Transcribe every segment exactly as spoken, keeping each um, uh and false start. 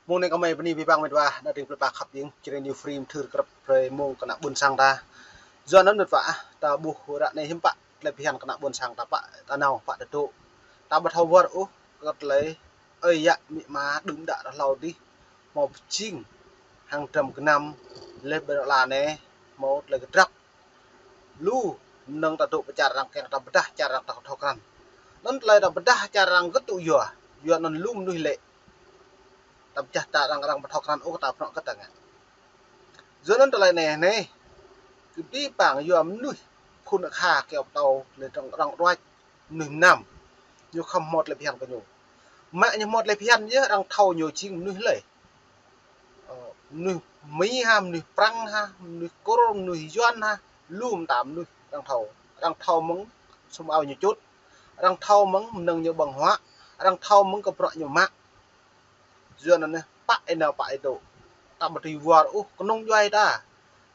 Mông anai kơmơi bơni abih bang met wa, ană tring plei pla khăp jing, Jrai New Free mơthưr krăp brơi mông kơ ană ƀôn sang ta. Yua anŭn met wa, ta ƀuh ră anai hiư̆m pă, tơlơi phiăn kơ ană ƀôn sang ta pă, ta nao pă tơdŏ. Ta ƀu thâo wơr ôh, kơ tơlơi, ơi yă amĭ ama đưm đă rơhlâo adih, hmâo pơjing, hăng dram gơnam, leh ƀơi lŏn anai, hmâo tơlơi kơdrăp. Lu mơnơ̆ng ta dŏ pơ čar arăng kiăng ta pơdah čar arăng ta thâo krăn. Anŭn tơlơi ta pơdah čar arăng gơ̆t tŭ yua, yua anŭn lu mơnuih lĕ. Ta pơdah ta arăng arăng ƀu thâo krăn ôh ta prŏng gơ̆t ta ngă. Yua anŭn tơlơi anai anai. Kơ abih bang yua mơnuih phun akha kiăng pơtô lĕ arăng arăng ruăč mơnuih mơnam. Ñu khŏm hmâo tơlơi phiăn kơ ñu. Mă ñu hmâo tơlơi phiăn yơh arăng thâo ñu jing mơnuih lơi. Ơ, mơnuih Mi hă, mơnuih Prăng hă, mơnuih Kur, mơnuih Yuan hă, lu mơta mơnuih arăng thâo. Arăng thâo mơ̆ng sum ao ñu čut, arăng thâo mơ̆ng mơnơ̆ng ñu ƀơ̆ng huă, arăng thâo mơ̆ng kơ bruă ñu mă. Yua anŭn anai, pă ih nao pă ih dŏ. Ta ƀu dưi wơr ôh, kơnung djuai ta.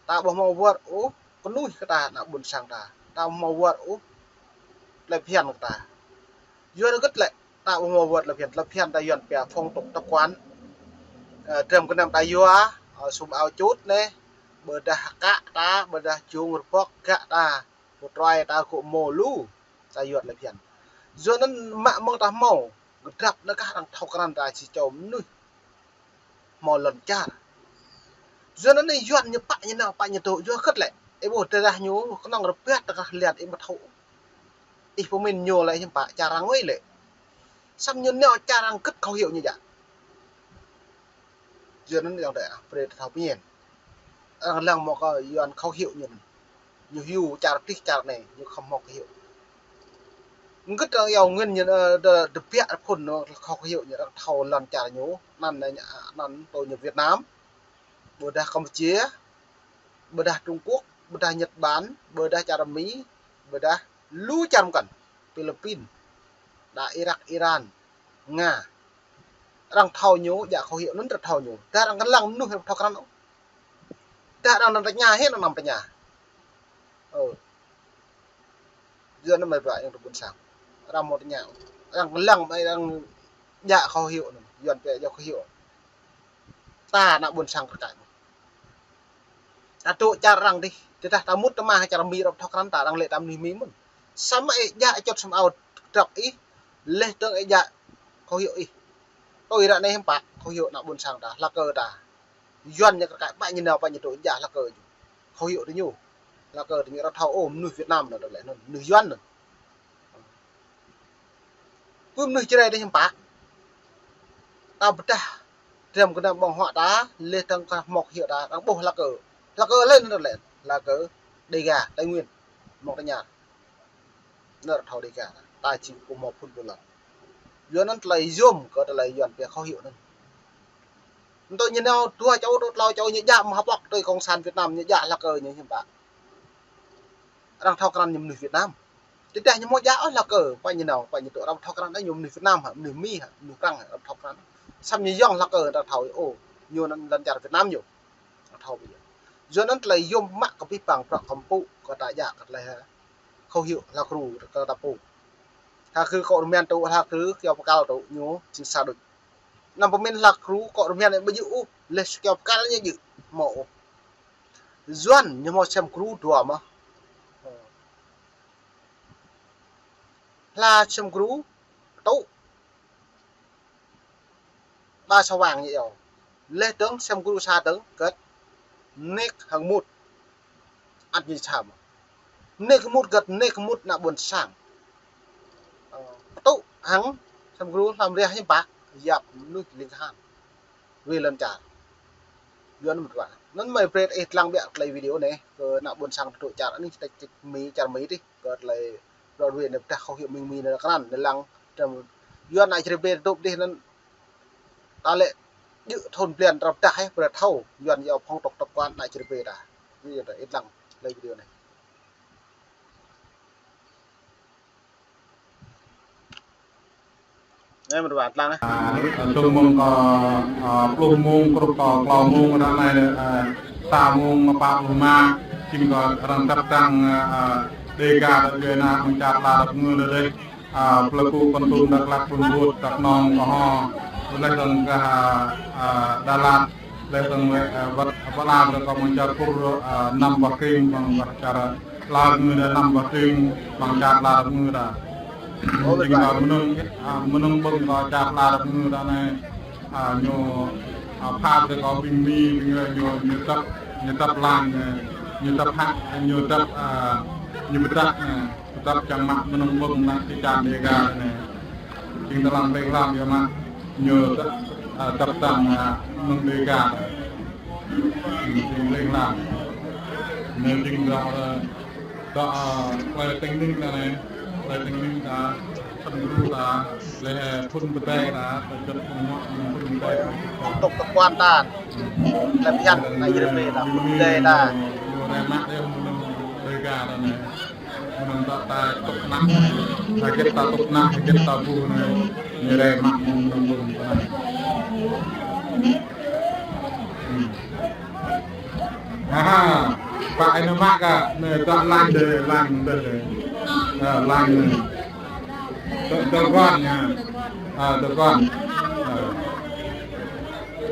Ta ƀu hmâo wơr ôh, kơnuih kơ ta ană ƀôn sang ta. Ta ƀu hmâo wơr ôh, tơlơi phiăn kơ ta. Yua anŭn gơ̆t lĕ, ta ƀu hmâo wơr tơlơi phiăn, tơlơi phiăn ta Yuan pia phong tục tập quán. Ơ, dram gơnam ta yua, ơ, sum ao čut anai, ƀôdah kă ta, ƀôdah jung rơbŏk gă ta, pơtruai ta gŏ mơ̆ lu, ta yua tơlơi phiăn. Yua anŭn mă mơ̆ng ta hmâo, kơdrăp anŭn kah arăng thâo krăn ta či čô mơnuih hmâo lŏn čar. Yua anŭn anai Yuan ñu pă ñu nao pă ñu dŏ yua gơ̆t lĕ. Ih ƀuh tơdah ñu kơnơ̆ng rơbat tơkah liat ih ƀu thâo. Ih pơmĭn ñu lĕ hiư̆m pă čar arăng wai lĕ. Samơ̆ ñu nao čar arăng gơ̆t khẩu hiệu ñu djă. Yua anŭn ayŏng adơi ah, brơi ta thâo pơmĭn. Arăng lăng mơ̆ kơ Yuan khẩu hiệu ñu. Ñu hyu čar adih čar anai, ñu khŏm hmâo khẩu hiệu. Gơ̆t arăng iâu ngăn ñu, ơ, tơ, tơbiă phun ñu khŏm khẩu hiệu ñu arăng thâo lŏn čar ñu, anăn ñu, anăn tô ñu Việt Nam, ƀôdah Campuchia, ƀôdah Trung Quốc, ƀôdah Nhật Bản, ƀôdah čar Mi, ƀôdah lu čar mơkăn, Philippin, đa Irak, Iran, Nga. Arăng thâo ñu, djă khẩu hiệu anŭn arăng thâo ñu. Tơdah arăng kơnơ̆ng mơnuih arăng thâo krăn ôh. Tơdah arăng anăm tơña hĭ, arăng anăm tơña. Ơ. Yua anŭn mơ̆ ƀă ayŏng adơi ƀôn sang. Arăng hmâo tơña. Arăng kơnơ̆ng mơ̆ arăng djă khẩu hiệu anŭn. Yuan pia djă khẩu hiệu. Ta ană ƀôn sang kơ ta. Ta dŏ čar arăng adih. Tơdah ta mŭt tơma čar Mi arăng thâo krăn ta arăng lĕ ta mơnuih Mi mơ̆n. Samơ̆ ih djă čut sum ao kơdrăp ih. Leh dơ̆ng ih djă khẩu hiệu ih. Tui ră anai hiư̆m pă khẩu hiệu ană ƀôn sang ta, hlak kơ ta. Yuan ñu kơ kăi pă ñu nao pă ñu dŏ djă hlak kơ ñu. Khẩu hiệu tơ ñu. Hlak kơ tơ ñu arăng thâo ôh mơnuih Việt Nam anŭn lĕ anŭn, mơnuih Yuan anŭn. Pơ mơnuih Jrai adih hiư̆m pă. Ta pơdah dram gơnam ƀơ̆ng huă ta, leh dơ̆ng kah hmâo khẩu hiệu ta, arăng ƀuh hlak kơ. Hlak kơ lĕ anŭn lĕ, hlak kơ Đêga, Tây Nguyên, mơ̆ng tơña. Anŭn arăng thâo Đêga, ta či kơ hmâo phun ƀu lăng. Yua anŭn tơlơi yôm kơ tơlơi Yuan pia khẩu hiệu anŭn. Anŭn tơ ñu nao dua čô, dua tlâo čô ñu djă mơ̆ hơpŏk tui cộng sản Việt Nam ñu djă hlak kơ ñu hiư̆m pă. Arăng thâo krăn ñu mơnuih Việt Nam. Tơdah ñu hmâo djă ôh hlak kơ, pă ñu nao, pă ñu dŏ arăng thâo krăn ñu mơnuih Việt Nam hă, mơnuih Mi hă, mơnuih Prăng hă, arăng thâo krăn. Samơ̆ ñu yŏng hlak kơ arăng thâo, ôh, ñu anŭn lŏn čar Việt Nam ñu. Arăng thâo ƀu djơ̆. Yua anŭn tơlơi yôm mă kơ abih bang bruă kơmpŭ kơ ta djă kơ tơlơi hă. Khẩu hiệu hlak kơ ta pô. Hlak kơ kơ rơmian tŭ, hlak kơ kiao pơkăl tŭ ñu, jing sa đôč. Anăm pơmĭn hlak kơ kơ rơmian ƀu djơ̆ ôh, leh kiao pơkăl ñu djơ̆, hmâo ôh. Yuan ñu hmâo sem kru dua mơ̆. Hlak sem kru tŭ. Ba sa wang ñu iâu. Leh dơ̆ng sem kru sa dơ̆ng gơ̆t. Nik hăng mŭt. Ăt ñu sa mơ̆. Nik mŭt gơ̆t, nik mŭt ană ƀôn sang. Ơ, tŭ hăng sem kru hlăm reh hiư̆m pă. Yap mơnuih ling tơhan. Wai lŏn čar. Yua anŭn mơ̆ wa. Anŭn mơ̆ brơi ih lăng biă tơlơi video anai. Kơ ană ƀôn sang dŏ čar anai čĕ čĕ Mi, čar Mi adih. Kơ tơlơi ră ruai anai pơdah khẩu hiệu Mi Mi anai krăn anai lăng. Dram Yuan ană Jrai pia tŭ adih anŭn. Ta lĕ djơ̆ thun blan arăng pơdah ih, brơi thâo Yuan iâu phong tục tập quán ană Jrai pia ta. Yua anŭn ih lăng tơlơi video anai. Anai mơ̆ wa lăng anai. Ơ, tơ̆ng mông kơ, ơ, pluh mông, krup kơ klâo mông, ră anai, ơ, sa mông pă pluh rơma, jing kơ arăng dăp dăng, ơ, Đêga dăp djuai ania mơ̆ng čar pla dăp ngơ dơ̆ dêh, ơ, plơi pŭ Kon Tum, Dak Lak, Krông Bôt, Dak Nông, Kơho, Laih dơ̆ng gah, a, Đà Lạt, laih dơ̆ng wơ̆t, a, wơ̆t, wơ̆t Đà Lạt kâo mơ̆ng čar Kur, a, năm boh kring, mơ̆ng gah čar Lào ñu đa năm boh kring, mơ̆ng čar Đà Lạt ñu đa. Ơ, jing mơ̆n. Đa mơnơ̆ng, a, mơnơ̆ng ƀơ̆ng kâo čar Đà Lạt ñu đa anai, a, ñu, a, pha brơi kâo ƀing Mi, ƀing rơi ñu, ñu tăp, ñu tăp lăng, ñu tăp hă, ñu tăp, a, ñu pơtă, a. Tơdah čang mă mơnơ̆ng ƀơ̆ng ană čư̆ čan Dega anai. Jing tơlăng leng lăng yơh mă ñu tơ-, a, tơpă tang, a, mơnơ̆ng Dega. Jing leng lăng. Anai jing dŏ, a, dŏ, a, plơi Tây Ninh ta anai. Plơi Tây Ninh ta, Săn Gru ta, lĕ, a, phun pơdai ta, ta čăt phun ngŏ, phun pơdai ta. Tŏk tơkuan ta. Lĕ phiăn, anai jrê plơi ta, phun pơdai ta. Ñu, ñu rai mă yơh mơnơ̆ng Dega ta anai. Mơnơ̆ng ta, ta tŭk ană, hơget ta tŭk ană, hơget ta ƀuh anai, ñu rai mă mơnơ̆ng ƀơ̆ng ta anai. Hmm. Aha, pă anai mă kah, anai ta lăng dih, lăng dih. A, lăng anai. Tơ-, tơguan ñu. A, tơguan. A.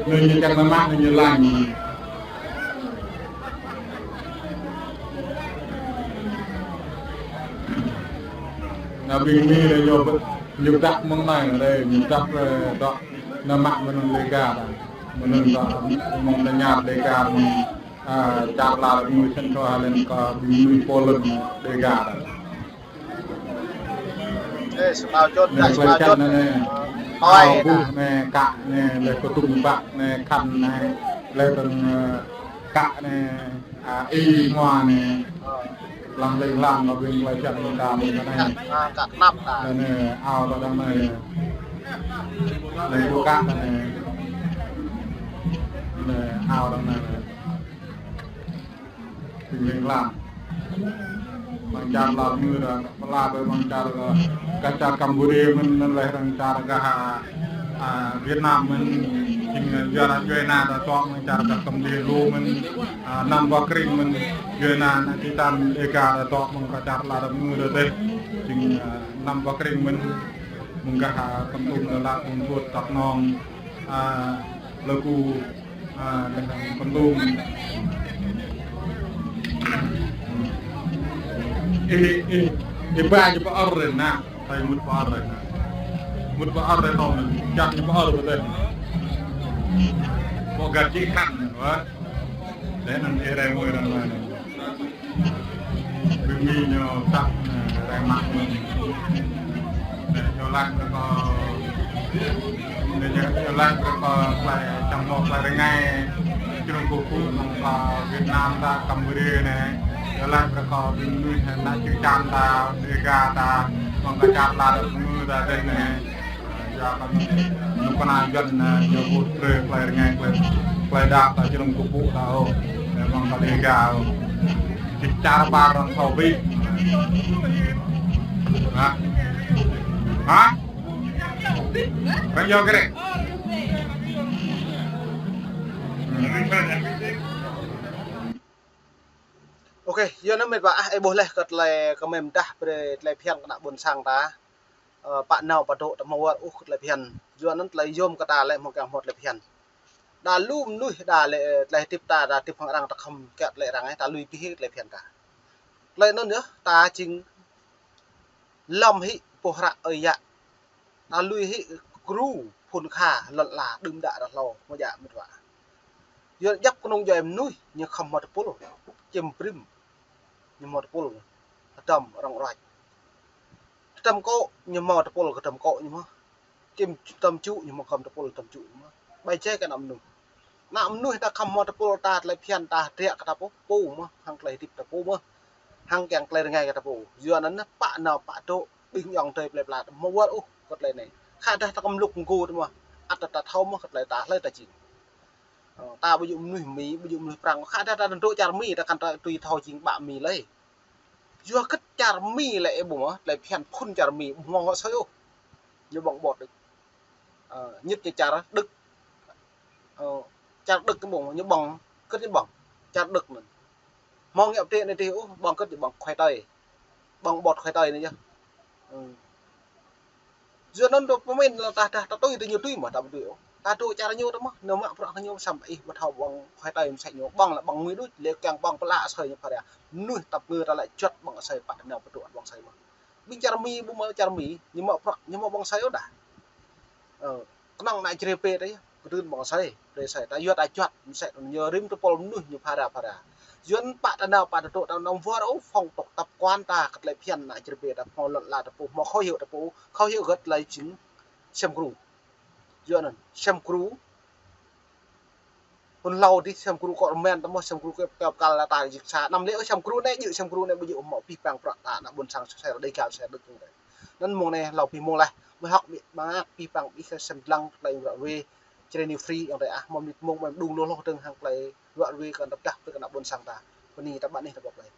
Anai ñu čang mă, anai ñu lăng. Anai ƀing Mi anai ñu pơ-, ñu pơtă mơ̆ng anai, anai ñu pơtă, ơ, dŏ, anai mă mơnơ̆ng Dega ta. Mơnơ̆ng dŏ, mơ̆ng tơña Dega, mơ̆ng, a, čar Đà Lạt ñu sân thua halen kơ ƀing Mi Poland Dega ta. Ê, sơmao čut, anai, sơmao čut. Anai, ơi, ao ƀuh anai, kă anai, lĕ kơtum ƀă anai, khăn anai, lĕ tơ̆ng, ơ, kă anai, a, i hmua anai. Lăng leng lăng kơ ƀing plơi čar ta mơ̆ng anai. Kă, a, kă kơnăp ta. Anai, ao ta dang anai. Anai, ƀu kă anai. Anai, ao dang anai. Ƀing leng lăng. Mơ̆ng čar Lào ñu đa, pơala ƀơi mơ̆ng čar gah, gah čar Campuchia mơ̆n, mơ̆n laih dơ̆ng čar gah, a, Việt Nam mơ̆n, jing, a, yua anŭn yua anai ta tŏ mơ̆ng čar gah Campuchia lu mơ̆n, a, năm boh kring mơ̆n, yua anai ană čư̆ čan Dega ta tŏ mơ̆ng gah čar Lào ñu đa dih, jing, a, năm boh kring mơ̆n, mơ̆ng gah, a, Kon Tum, Đà Lạt, Buôn Thuột, Đắk Nông, a, Pleiku, a, lĕ Kon Tum. Ih, ih, ih ba ñu pơ-ơ̆r rai anai, tơl mŭt pơ-ơ̆r rai anai. Mŭt pơ-ơ̆r rai tŏ anŭn, čang ñu pơ-ơ̆r ƀơi adih. Pô gah čư̆ čan, wă. Lĕ anŭn ih rai mui rai anai. Ƀing Mi ñu tăp, ơ, rai mă mơ̆n. Lĕ ñu lăng brơi kơ, lĕ ñu, ñu lăng brơi kơ plơi čang mơ̆ plơi rơngai, čơnŭng kơkuh mơ̆ng kơ Việt Nam ta, Campuchia anai. Ñu lăng brơi kơ ƀing Mi ană čư̆ čan ta, Dega ta, mơ̆ng kơ čar Lào ñu ta dih anai. Yua kơ ñu, ñu kơnang Yuan, ơ, ñu ƀuh brơi plơi rơngai, plơi, plơi đaŏ ta, čơnŭng kơkuh ta ôh. Ơ, mơ̆ng kơ Dega ôh. Čih čar ƀar arăng thâo ƀĭ. Hă? Hă? Arăng yua kơ rĕ? Ôkê, yua anŭn mĕt wa ah, ih ƀuh laih kơ tơlơi kơmĕm dah brơi tơlơi phiăn kơ ană ƀôn sang ta. Ơ, pă nao pă dŏ ta hmâo wơr ôh kơ tơlơi phiăn. Yua anŭn tơlơi yôm kơ ta lĕ hmâo kiăng hmâo tơlơi phiăn. Đa lu mơnuih đa lĕ, ơ, tơlơi hơdip ta, đa hơdip hăng arăng ta khŏm kiăng tơlơi arăng, ơ, ta lui abih kơ tơlơi phiăn ta. Tơlơi anŭn yơh, ta jing lŏm hĭ boh hră ơi yă. Ta lui hĭ gru phŭn kha lŏn ala đưm đă rơh hlâo, hmâo djă mĕt wa. Yua djŏp kơnung djuai mơnuih, ñu khŏm hmâo tơpul, čim brĭm, ñu hmâo tơpul, hơdăm rŏng ruăč. Hơdăm kô̆, ñu hmâo tơpul kơ hơdăm kô̆ ñu mơ̆n. Čim hơdăm čŭ, ñu hmâo khŏm tơpul hơdăm čŭ ñu mơ̆n. Ƀai jai kơ ană mơnuih. Ană mơnuih ta khŏm hmâo tơpul ta, tơlơi phiăn ta, hơdră kơ ta pô, pô mơ̆n, hăng tơlơi hơdip ta pô mơ̆n. Hăng kiăng tơlơi rơngai kơ ta pô. Yua anŭn pă nao pă dŏ, ƀing ayŏng adơi plơi pla ta hmâo wơr ôh kơ tơlơi anai. Khă dah ta kơmluk mơgu ta mơ̆n. Ăt ta thâo mơ̆n kơ tơlơi ta hlơi ta jing. Ơ, ta ƀu djơ̆ mơnuih Mi, ƀu djơ̆ mơnuih Prăng. Khă dah ta dŏ čar Mi, ta kăn ta tui thâo jing ƀă Mi lơi. Yua kơ čar Mi lĕ ih ƀuh mơ̆, tơlơi phiăn phŭn čar Mi ƀu hmâo soi ôh. Ñu ƀơ̆ng ƀot đôč. Ơ, ñit ñu čar Đức. Ơ, čar Đức ih ƀuh mơ̆, ñu ƀơ̆ng, kơ ñu ƀơ̆ng. Čar Đức anŭn. Hmâo ngă pơtê anai tih ôh, ƀơ̆ng kơ ñu ƀơ̆ng khoai tây. Ƀơ̆ng ƀot khoai tây anai yơh. Ơ. Yua anŭn tơ pơmĭn lĕ ta, ta, ta tui tơ ñu tui mơ̆, ta ƀu tui ôh. Ta dŏ čar ñu tơ mơ̆, ñu mă bruă kơ ñu samơ̆ ih ƀu thâo ƀơ̆ng, hơtai mơ̆ sĕ ñu ƀơ̆ng lĕ ƀơ̆ng mui đôč, lĕ kiăng ƀơ̆ng pơlă asơi ñu phara. Mơnuih tăp ngư ta lĕ juăt ƀơ̆ng asơi, pă tơnao pơdŏ ƀơ̆ng asơi mơ̆. Ƀing čar Mi ƀu mă čar Mi, ñu mă bruă, ñu mă ƀơ̆ng asơi ôh đah. Ơ, kơnơ̆ng ană Jrai pê tơ yơh, kơdưn ƀơ̆ng asơi, brơi asơi. Ta yua ta juăt, mơsĕ ñu rĭm tơpul mơnuih ñu phara phara. Yuan pă tơnao pă tơdŏ ta nong wơr ôh, phong tục tập quán ta kơ tơlơi phiăn ană Jrai pê ta hmâo lŏn ala ta pô, hmâo khẩu hiệu ta pô, khẩu hiệu gơ̆t tơlơi jing sem gru. Yua anŭn, sem gru. Pun hlâo dih sem gru kơ rơmen ta mơ̆, sem gru kơ pơkăl la ta jik sa. Anăm lĕ ôh sem gru anai, jing sem gru anai ƀu djơ̆ hmâo pih pang prăk ta, ană ƀôn sang sel đei gal sel đơ̆k. Anŭn mông anai hlâo pih mông laih, mơ̆ hŏk ƀĭ ƀơ̆ng, pih pang ƀĭ kơ sem dlăng tơlơi ruă ruê, Jrai New Free ayŏng adơi ah, mơ̆ mĭt mông mơ̆ đung lôh lôh dơ̆ng hăng tơlơi ruă ruê kơ ană tơdah, tơ kơ ană ƀôn sang ta. Bơni ta ƀă anih ta ƀuh laih.